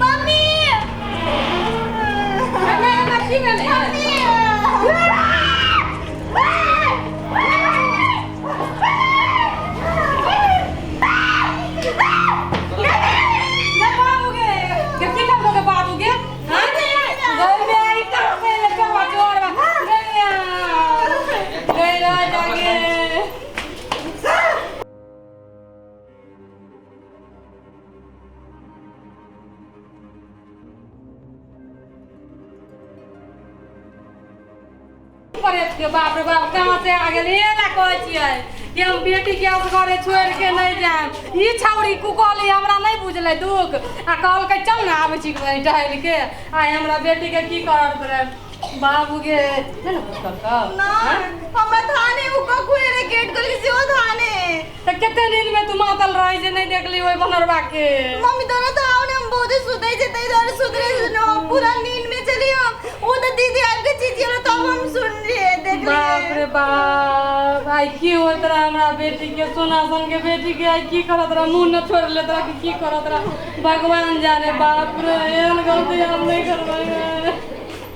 Mummy की भेलै गे बाबू गे गे की करबो गे बाबू गे हाँ? गई में आई कहाँ से लड़का बचोर बा गई गई राजा गे परेत के बाप रे बाप कहाँ से आ गेल हे ला कहै छियै कि हम बेटी के असगरे छोड़ि के नहि जायब ई छौड़ी कुकली हमरा नहि बुझलै दुख आ कहलकै चल ने आबै छी कहीं टहलि के आइ हमरा बेटी के की करत रहे बाबू गे नहि ने कुछ कहलकौ ना हमरा थाने उ कखुए रे गेट खोल के सेहो थाने तऽ कते नींद में तू मातल रही जे नहि देखली ओहि बनरबा के मम्मी दोनों तो आओ ने हम बहुत सुते छे तई दुआरे सुतरे छे न हम पूरा नींद में चली हम वो तो दीदी आबि के चीचियो तब हम सुन रहे देख बाप रे बाप आइ की होइत रहे हमरा बेटी के सोना सन के बेटी के आइ की करत रहे मुँह न छोड़ लेत रहे कि की करत रहे भगवान जाने बाप रे एहन गलती हम नहीं करबै